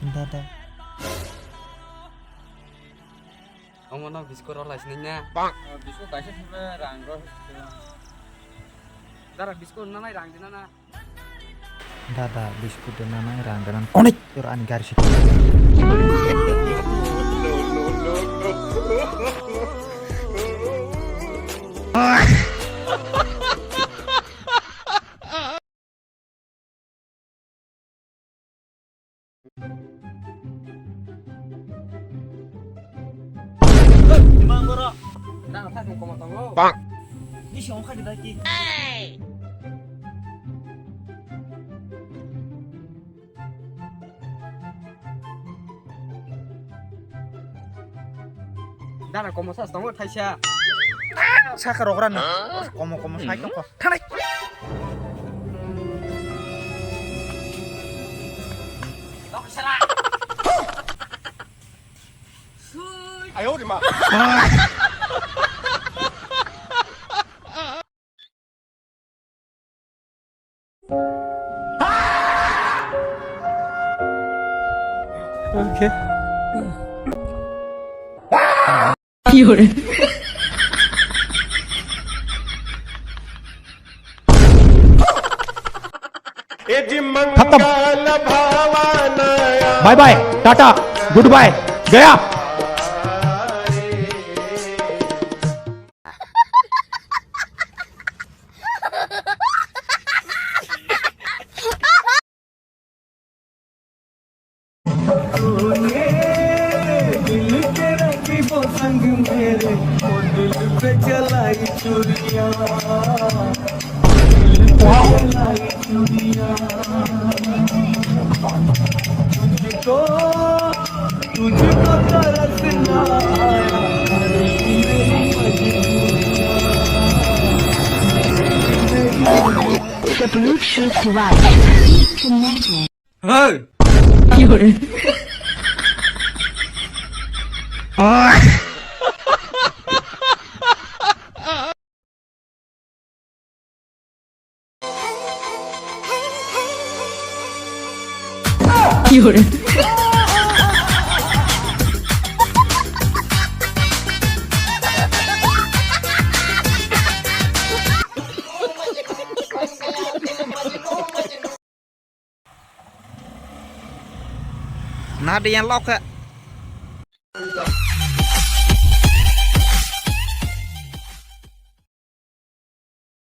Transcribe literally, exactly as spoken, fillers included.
Dada. Omo no biskut rok lai sinai na. Bang. Oh, biskut kaisa thangna rang rok. Dara biskut nanai rang dina na. Dada, biskut de nanai rang dina. Konek yor ani gari sih. Bang. Bisi ongkha di daki. Dana komo sas tongo thaisa. Saka rogra no. Komo komo sai tongkho. Thanai. Ayo de ma. Okay. खत्म। Bye bye, tata, good bye, गया। The Bluetooth device is connected. Hey! Nah, dia yang lock ya.